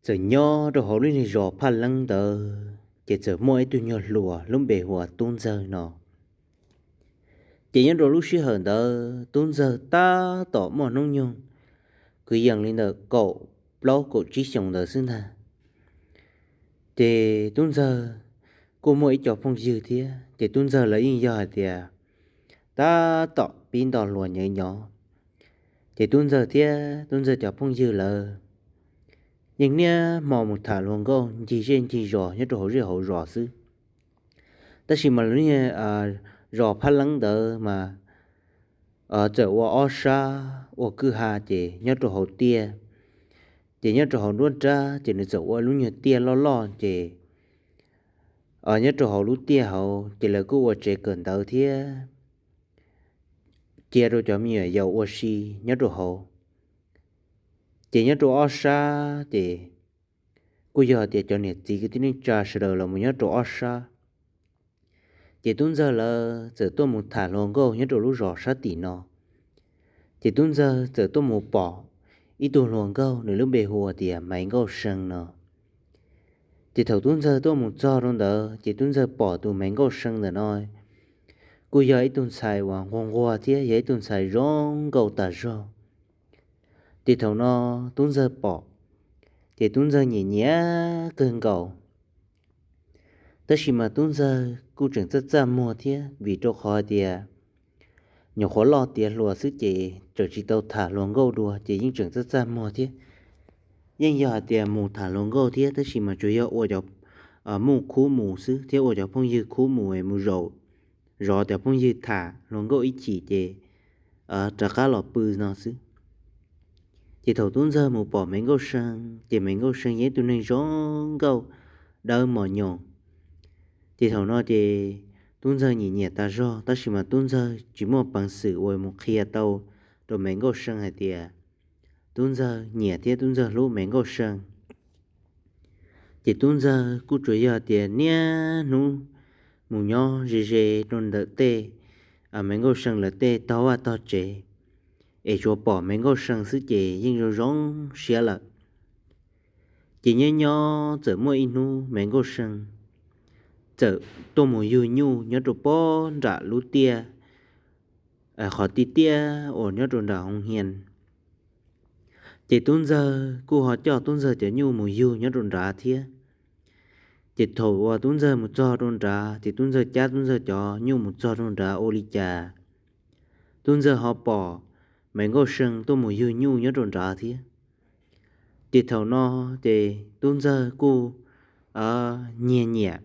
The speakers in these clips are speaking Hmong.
Txawm nyob rau hauv lub niag zos Phaj Leeb ntawd ces txawm muaj ib tug nyuag hluas lub npe hu ua Tub Ntxawg no. Ces nyob rau lub sij hawm ntawd Tub Ntxawg tab tom muaj hnub nyoog kwv yees li ntawm kaum plaub kaum tsib xyoos ntawd xwb ntag. Ces Tub Ntxawg kuj muaj ib co phooj ywg thiab, ces Tub Ntxawg lawv yeej yog hais tias tab tom pib nto hluas nyeej nyob. Ces Tub Ntxawg thiab Tub Ntxawg cov phooj ywg lawv yeej niaj hmo mus tham hluas nkauj ncig zej ncig zos nyob rau hauv zej hauv zos xwb. Tab sis mas lub niag zos Phaj Leeb ntawd mas txawm ua ob sab ua kwj ha ces nyob rau hauv tiaj, ces nyob rau hauv nruab nrab ces nws txawm ua lub nyuag tiaj loj loj ces nyob rau hauv lub tiaj hauv ces lawv kuj ua tsev kawm ntawv thiab cia rau cov me nyuam yaus ua si nyob rau hauv. Ces nyob rau ob sab ces kuj yog tias cov niam txiv kwv tij neej tsa sawv daws los mus nyob rau ob sab. Ces Tub Ntxawg lawv txawm tuaj mus tham hluas nkauj nyob rau lub zos sab tim no. Ces Tub Ntxawg txawm tuaj mus pom ib tug hluas nkauj nws lub npe hu ua tias Maiv Nkauj See no. Ces thaum Tub Ntxawg tuaj mus txog rau ntawd ces Tub Ntxawg pom tus Maiv Nkauj See ntawm no kuj yog ib tug ntxhais uas nquag nquag thiab yog ib tug ntxhais zoo nkauj tas zog. Ces thaum no Tub Ntxawg pom, ces Tub Ntxawg nyiam nyiam kawg nkaus. Tab sis mas Tub Ntxawg kuj tseem txaj txaj muag thiab vim rau qhov hais tias nyuam qhuav loj tiav hluas xwb ces tseem tsis tau tham hluas nkauj dua ces yeej tseem txaj txaj muag thiab. Yeej yog hais tias mus tham hluas nkauj thiab tab sis mas tsuas yog ua cov muj khub mus xwb thiab ua cov phooj ywg khub mus es mus zaum zov cov phooj ywg tham hluas nkauj ib chim ces rov qab los pw no xwb. Ces thaum Tub Ntxawg mus pom Maiv Nkauj See ces Maiv Nkauj See yog ib tug neeg zoo nkauj dawb mos nyoos. Ces thaum no ces Tub Ntxawg nyiam nyiam tas zog tab sis mas Tub Ntxawg tsis muaj peev xwm uas mus qhia tau rau Maiv Nkauj See hais tias Tub Ntxawg nyiam thiab Tub Ntxawg hlub Maiv Nkauj See. Ces Tub Ntxawg kuj tsuas yog tias niaj hnub mus nyob ze ze rau ntawm tej Maiv Nkauj See lawv tej tog vaj tog tsev, es tsuas pom Maiv Nkauj See xwb ces yeej zoo zoo siab lawm. Ces nyob nyob txawm muaj ib hnub Maiv Nkauj See txawm tuaj mus yug nyuj nyob rau pob nram lub tiaj, qhov tiaj tiaj uas nyob rau nram hoo hias. Ces Tub Ntxawg kuj ho coj Tub Ntxawg cov nyuj mus yug nyob rau nrad thiab. Ces thaum uas Tub Ntxawg mus txog rau nrad ces Tub Ntxawg cab Tub Ntxawg cov nyuj mus txog rau nrad ua li cas, Tub Ntxawg ho pom Maiv Nkauj See tuaj mus yug nyuj nyob rau nrad thiab. Ces thaum no ces Tub Ntxawg kuj nyiag nyiam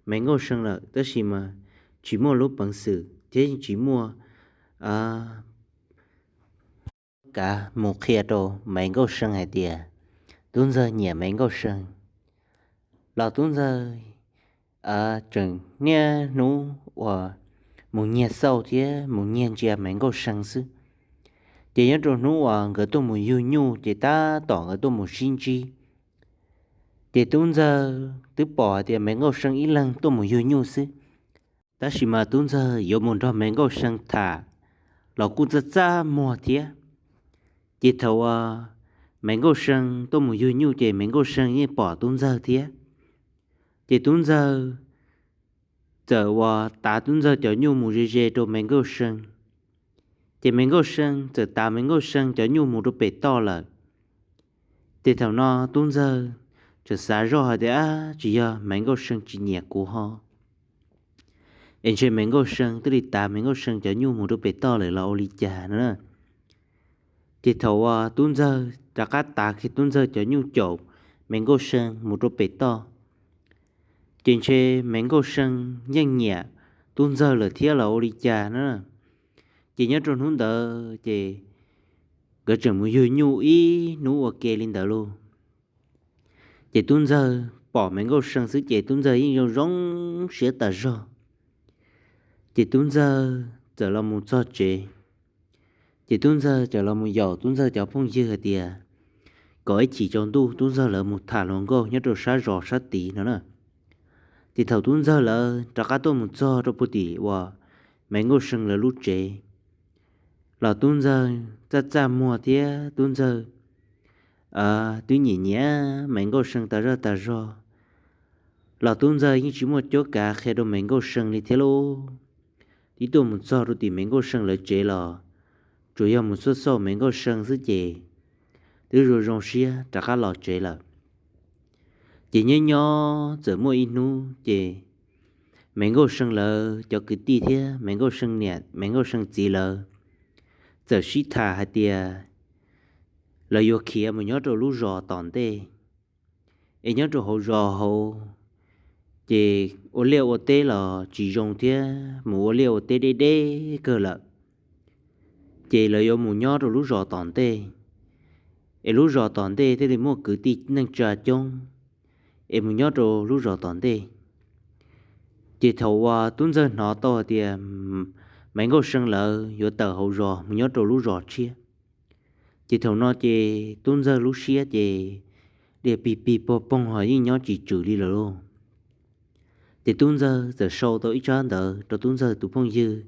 Maiv Nkauj See lawm tab sis mas tsis muaj lub peev xwm thiab yeej tsis muaj kav mus qhia rau Maiv Nkauj See hais tias Tub Ntxawg nyiam Maiv Nkauj See. Los Tub Ntxawg tseem niaj hnub uas mus nyiag xauj thiab mus nyiag ntsia Maiv Nkauj See xwb. Ces nyob rau hnub uas nkawd tuaj mus yug nyuj ces tab tom nkawd tuaj mus sib ntsib, ces Tub Ntxawg twb pom hais tias Maiv Nkauj See ib leeg tuaj mus yug nyuj xwb, tab sis mas Tub Ntxawg yuav mus nrog Maiv Nkauj See tham los kuj txaj txaj muag thiab. Ces thaum uas Maiv Nkauj See tuaj mus yug nyuj ces Maiv Nkauj See yeej pom Tub Ntxawg thiab. Ces Tub Ntxawg txawm uas tav Tub Ntxawg cov nyuj mus ze ze rau Maiv Nkauj See. Ces Maiv Nkauj See txawm tav Maiv Nkauj See cov nyuj mus rau pem toj lawm. Ces thaum no Tub Ntxawg txawm xav zoj hais tias, ab, tsis yog Maiv Nkauj See tsis nyiam kuv ho, es ntshe Maiv Nkauj See twb li tav Maiv Nkauj See cov nyuj mus rau pem toj lawm los ua li cas no na. Ces thaum uas Tub Ntxawg rov qab tav kiag Tub Ntxawg cov nyuj caum Maiv Nkauj See mus rau pem toj, ces ntshe Maiv Nkauj See yeej nyiam Tub Ntxawg lawm thiab los ua li cas na. Ces nyob rau hnub ntawd ces nkawd tseem mus yug nyuj ib hnub ua ke li ntawd lauj. Ces Tub Ntxawg pom Maiv Nkauj See xwb ces Tub Ntxawg yeej zoo zoo siab tas zog. Ces Tub Ntxawg txawm los mus txog tsev, ces Tub Ntxawg txawm los mus yaum Tub Ntxawg cov phooj ywg hais tias kom ib chim tsaus ntuj Tub Ntxawg lawv mus tham hluas nkauj nyob rau sab zos sab tid no na. Ces thaum Tub Ntxawg lawv rov qab tuaj mus txog rau puag tim uas Maiv Nkauj See lawv lub tsev, los Tub Ntxawg txaj txaj muag thiab Tub Ntxawg twb nyiam nyiam Me Nkauj See tas zog tas zog, los Tub Ntxawg yeej tsis muaj cuab kav qhia rau Me Nkauj See li thiab lauj. Twb tuaj mus txog rau tim Me Nkauj See lawv tsev los tsuas yog mus xauj xauj Me Nkauj See xwb ces twb zoo zoo siab rov qab los tsev lawm. Ces nyob nyob txawm muaj ib hnub ces Me Nkauj See lawv cov kwv tij thiab Me Nkauj See niam Me Nkauj See txiv lawv txawm sib tham hais tias lawv yuav khiav mus nyob rau lub zos tom ntej, es nyob rau hauv zos hauv ces ua liaj ua teb los tsis zoo thiab mus ua liaj ua teb deb deb kawg lawm. Ces lawv yuav mus nyob rau lub zos tom ntej, es lub zos tom ntej thiaj li muaj kwv tij neej tsa coob, es mus nyob rau lub zos tom ntej. Ces thaum uas Tub Ntxawg hnov tau hais tias Me Nkauj See lawv yuav tawm hauv zos mus nyob rau lub zos tshiab, ces thaum no ces Tub Ntxawg lub siab ces dhia pig pig pog poog ho yeej nyob tsis tswm li lawm lauj. Ces Tub Ntxawg txawm sau tau ib tsab ntawv rau Tub Ntxawg tus phooj ywg.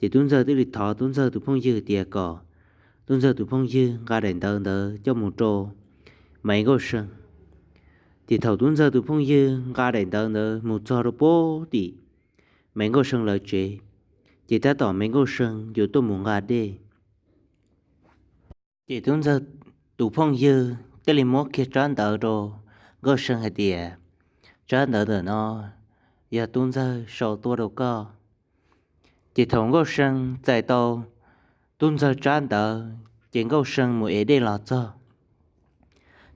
Ces Tub Ntxawg thiaj li thov Tub Ntxawg tus phooj ywg tias kom Tub Ntxawg tus phooj ywg nqa daim ntawv ntawd coj mus rau Me Nkauj See. Ces thaum Tub Ntxawg tus phooj ywg nqa daim ntawv ntawd mus txog rau puag tim Me Nkauj See lawv tsev, ces tab tom Me Nkauj See yuav tuaj mus nqa dej. Ces Tub Ntxawg tus phooj ywg thiaj li muab kiag tsab ntawv rau Nkauj See hais tias, tsab ntawv ntawm no yog Tub Ntxawg sau tuaj rau koj. Ces thaum Nkauj See txais tau Tub Ntxawg tsab ntawv, ces Nkauj See mus ev dej los txog,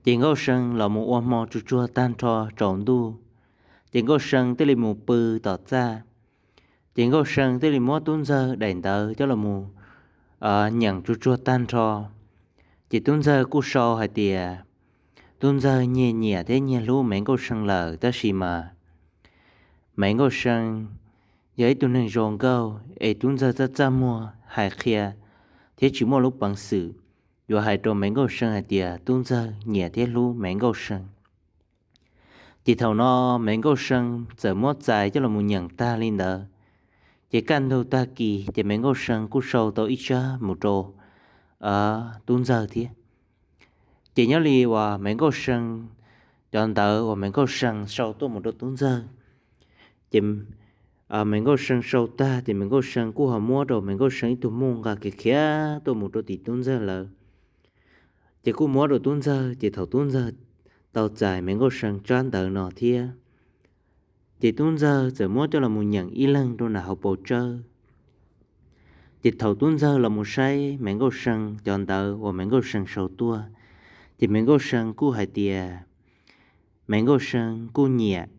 ces Nkauj See los mus ua hmo tsuag tsuag tag nrho tsaus ntuj, ces Nkauj See thiaj li mus pw tom txaj. Ces Nkauj See thiaj li muab Tub Ntxawg daim ntawv coj los mus nyeem tsuag tsuag tag nrho. Ces Tub Ntxawg kuj sau hais tias, Tub Ntxawg nyiag nyiam thiab nyiag hlub Me Nkauj See lawm, tab sis mas Me Nkauj See yog ib tug neeg zoo nkauj es Tub Ntxawg txaj txaj muag hais qhia thiab tsis muaj lub peev xwm yuav hais rau Me Nkauj See hais tias Tub Ntxawg nyiam thiab hlub Me Nkauj See. Ces thaum no Me Nkauj See txawm muab txais coj los mus nyeem tag li ntawd, ces kaj ntug tag kis ces Me Nkauj See kuj sau tau ib tsab mus rau Tub Ntxawg thiab. Ces nyob li uas Me Nkauj See, cov ntawv uas Me Nkauj See sau tuaj mus rau Tub Ntxawg, ces Me Nkauj See sau tag ces Me Nkauj See kuj ho muab rau Me Nkauj See ib tug muj nqa khiav khiav tuaj mus rau tim Tub Ntxawg lawv. Ces kuj muab rau Tub Ntxawg, ces thaum Tub Ntxawg tau txais Me Nkauj See tsab ntawv no thiab, ces Tub Ntxawg txawm muab coj los mus nyeem ib leeg rau nram hauv paus tsawb. Ces thaum Tub Ntxawg los mus saib Me Nkauj See cov ntawv uas Me Nkauj See sau tuaj, ces Me Nkauj See kuj hais tias Me Nkauj See kuj nyiam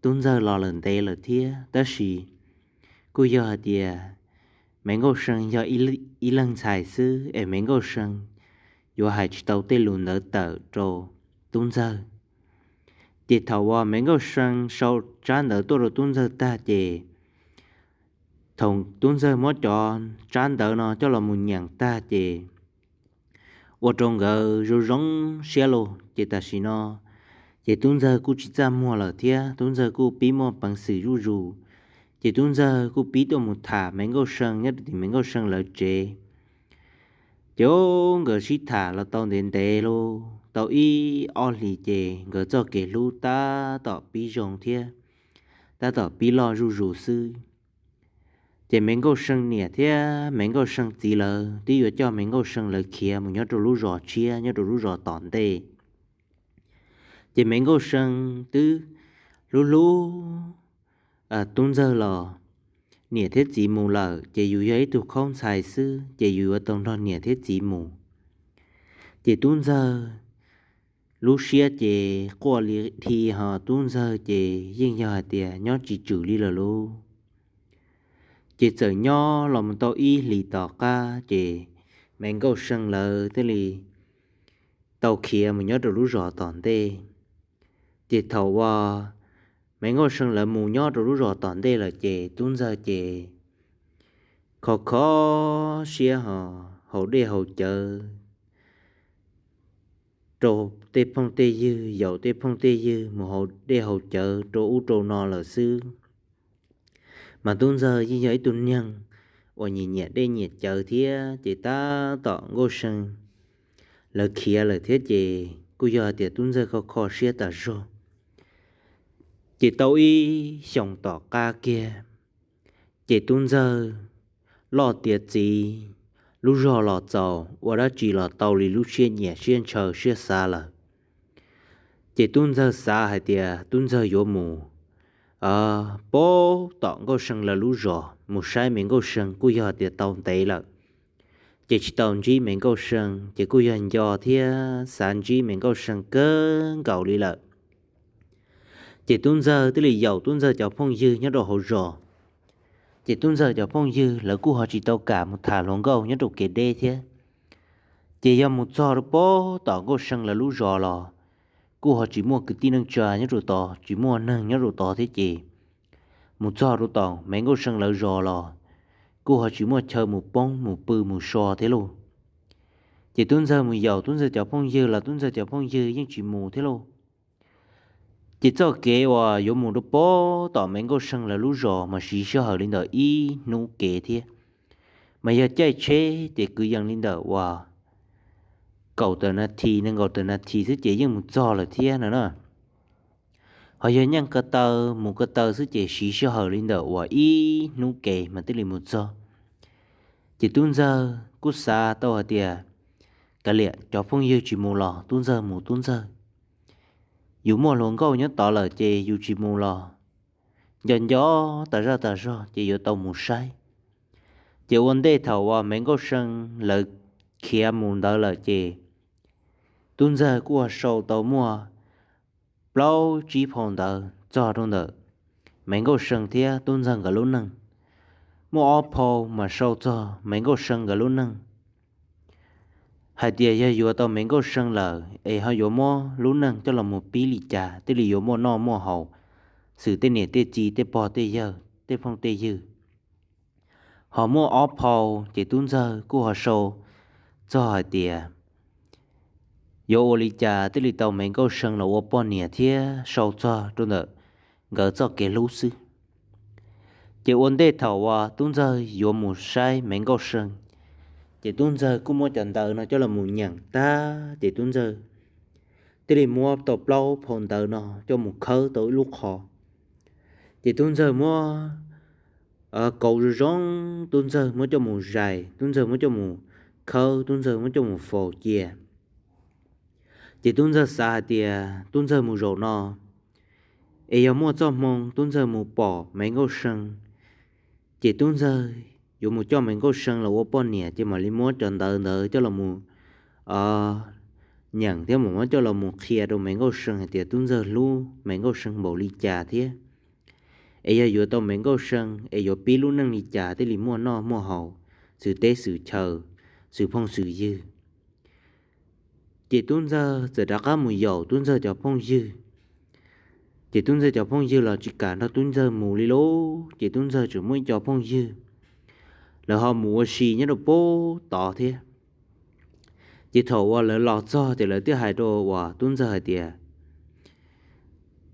Tub Ntxawg los lawm ntev lawm thiab, tab sis kuj yog hais tias Me Nkauj See yog ib leeg ntxhais xwb es Me Nkauj See yuav hais tsis tau tej lus ntawd tawm rau Tub Ntxawg. Ces thaum uas Me Nkauj See sau tsab ntawv tuaj rau Tub Ntxawg tag ces thaum Tub Ntxawg muab cov tsab ntawv no coj los mus nyeem tag ces ua rau nkawd zoo zoo siab los ces tam sim no ces Tub Ntxawg kuj tsis txaj muag lawm thiab Tub Ntxawg kuj pib muaj peev xwm zuj zus. Ces Tub Ntxawg kuj pib tuaj mus tham Me Nkauj See nyob rau tim Me Nkauj See lawv tsev. Ces nkawd sib tham los tau ntev ntev los tau ib ob hlis ces nkawd txoj kev hlub tab tom pib zoo thiab tab tom pib loj zuj zus xwb. Ces Me Nkauj See niam thiab Me Nkauj See txiv lawv twb yuav coj Me Nkauj See lawv khiav mus nyob rau lub zos tshiab nyob rau lub zos tom ntej. Ces Me Nkauj See twb hlub hlub Tub Ntxawg los niam thiab txiv mus lawm ces yus yog ib tug khaub ntxhais xwb ces yus yuav tau nrog niam thiab txiv mus. Ces Tub Ntxawg lub siab ces quaj li dhi ho Tub Ntxawg ces yeej yog hais tias nyob tsis tswm li lawm lauj. Ces txawm nyob los mus tau ib hlis tom qab ces Me Nkauj See lawv thiaj li tau khiav mus nyob rau lub zos tom ntej. Ces thaum uas Me Nkauj See lawv mus nyob rau lub zos tom ntej lawm ces Tub Ntxawg ces kho kho siab ho haus dej haus cawv rau tej phooj tej ywg, yaum tej phooj tej ywg mus haus dej haus cawv rau ub rau no lawm xwb. Mas Tub Ntxawg yeej yog ib tug neeg uas nyiam nyiam dej nyiam cawv thiab ces tab tom Nkauj See lawv khiav lawm thiab ces kuj yog hais tias Tub Ntxawg kho kho siab tas zog. Ces tau ib xyoos tom qab kiag, ces Tub Ntxawg loj tiav txiv, lub zog los txaus, ua dab tsi los tau li lub siab nyiam siab ntshaw siab xav lawm. Ces Tub Ntxawg xav hais tias Tub Ntxawg yuav mus puag tom Nkauj See lawv lub zos mus saib Me Nkauj See kuj yog tias tau ntev lawm, ces tsis tau ntsib Me Nkauj See ces kuj yog nco thiab xav ntsib Me Nkauj See kawg nkaus li lawm. Ces Tub Ntxawg thiaj li yaum Tub Ntxawg cov phooj ywg nyob rau hauv zos. Ces Tub Ntxawg cov phooj ywg lawv kuj ho tsis tau kam mus tham hluas nkauj nyob rau kev deb thiab. Ces yog mus txog rau puag tom Nkauj See lawv lub zos los kuj ho tsis muaj kwv tij neej tsa nyob rau tod, tsis muaj neeg nyob rau tod thiab ces mus txog rau tom Me Nkauj See lawv zos los kuj ho tsis muaj chaw mus poob mus pw mus so thiab lauj. Ces Tub Ntxawg mus yaum Tub Ntxawg cov phooj ywg los Tub Ntxawg cov phooj ywg yeej tsis mus thiab lauj. Ces txoj kev uas yuav mus rau puag tom Me Nkauj See lawv lub zos mas siv sij hawm li ntawm ib hnub kev thiab, mas yog caij tsheb ces kwv yees li ntawm uas kaum tawm nas this nees nkaum tawm nas this xwb ces yeej mus txog lawm thiab no na. Ho yog nyeej ko taw mus ko taw xwb ces siv sij hawm li ntawm uas ib hnub kev mas thiaj li mus txog. Ces Tub Ntxawg kuj xav tau hais tias, kav liam, cov phooj ywg tsis mus los Tub Ntxawg mus Tub Ntxawg. Yus muaj hluas nkauj nyob tod lawm ces yus tsis mus los nco nco tas zaj tas zog ces yuav tau mus saib. Ces ua ntej thaum uas Me Nkauj See lawv khiav mus ntawd lawm ces Tub Ntxawg kuj sau tau muaj plaub tsib phau ntawv txog rau ntawm Me Nkauj See thiab Tub Ntxawg nkawd lub neej. Muaj ob phau mas sau txog Me Nkauj See nkawd lub neej hais tias yog yuav tau Me Nkauj See lawm es ho yuav muab lub neej coj los mus pib li cas thiaj li yuav muaj noj muaj haus, xwm tej niam tej txiv tej pog tej yawg tej phooj tej ywg. Ho muaj ob phau ces Tub Ntxawg kuj ho sau txog hais tias yuav ua li cas thiaj li tau Me Nkauj See los ua poj niam thiab sau txog rau ntawm nkawd txoj kev hlub xwb. Ces ua ntej thaum uas Tub Ntxawg yuav mus saib Me Nkauj See, ces Tub Ntxawg kuj muab cov ntawv no coj los mus nyeem tag ces Tub Ntxawg thiaj li muab tau plaub phau ntawv no coj mus khawb tau ib lub qho. Ces Tub Ntxawg muab kauv zoo zoo, Tub Ntxawg muab coj mus zais, Tub Ntxawg muab coj mus khawb, Tub Ntxawg muab coj mus faus cia. Ces Tub Ntxawg xav hais tias Tub Ntxawg mus zaum no es yog muaj txoj hmoo Tub Ntxawg mus pom Me Nkauj See, ces Tub Ntxawg yuav mus coj Me Nkauj See los ua poj niam ces mam li muab cov ntawv ntawd coj los mus nyeem thiab mam muab coj los mus qhia rau Me Nkauj See hais tias Tub Ntxawg hlub Me Nkauj See npaum li cas thiab es yog yuav tau Me Nkauj See es yuav pib lub neej li cas thiaj li muaj noj muaj haus, xwm teb xwm chaw, xwm phooj xwm ywg. Ces Tub Ntxawg txawm rov qab mus yaum Tub Ntxawg cov phooj ywg. Ces Tub Ntxawg cov phooj ywg los tsis kam nrog Tub Ntxawg mus li lauj, ces Tub Ntxawg tseem muaj ib co phooj ywg, lawv ho mus ua si nyob rau puag tod thiab. Ces thaum uas lawv los txog ces lawv thiaj hais rau uas Tub Ntxawg hais tias,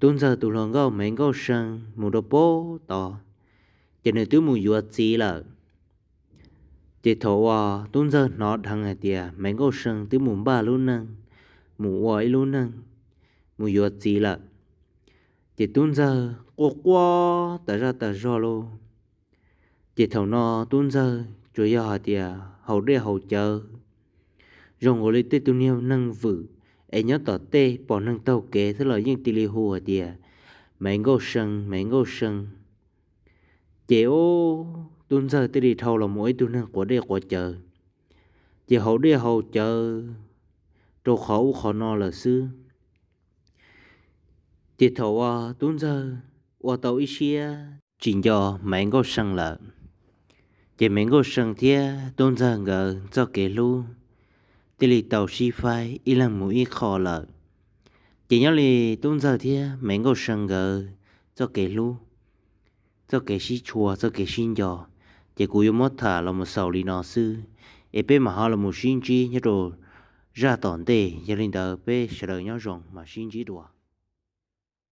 Tub Ntxawg tus hluas nkauj Me Nkauj See mus rau puag tod, ces nws twb mus yuav txiv lawm. Ces thaum uas Tub Ntxawg hnov dheev hais tias Me Nkauj See twb mus npaj lub neej, mus ua ib lub neej, mus yuav txiv lawm, ces Tub Ntxawg quaj quaj tas zaj tas zog lauj. Ces thaum no Tub Ntxawg tsuas yog hais tias haus dej haus cawv zoo nkaus li tej tug niag neeg vwm es nyob tom tej pom neeg taug kev xwb los yeej cia li hu hais tias, Me Nkauj See, Me Nkauj See. Ces ub, Tub Ntxawg thiaj li dhau los mus ua ib tug neeg quav dej quav cawv, ces haus dej haus cawv rau qhov ub qhov no lawm xwb. Ces thaum uas Tub Ntxawg ua tau ib siab tsis nco Me Nkauj See lawm, ces Me Nkauj See thiab Tub Ntxawg nkawd txoj kev hlub thiaj li tau sib faib ib leeg mus ib qho lawm. Ces nyob li Tub Ntxawg thiab Me Nkauj See nkawd txoj kev hlub, txoj kev sib tshua, txoj kev sib nco, ces kuv yuav muab tham los mus xaus li no xwb, es peb mam ho los mus sib ntsib nyob rau zaj tom ntej. Yog li ntawd peb sawv daws nyob zoo mas sib ntsib dua.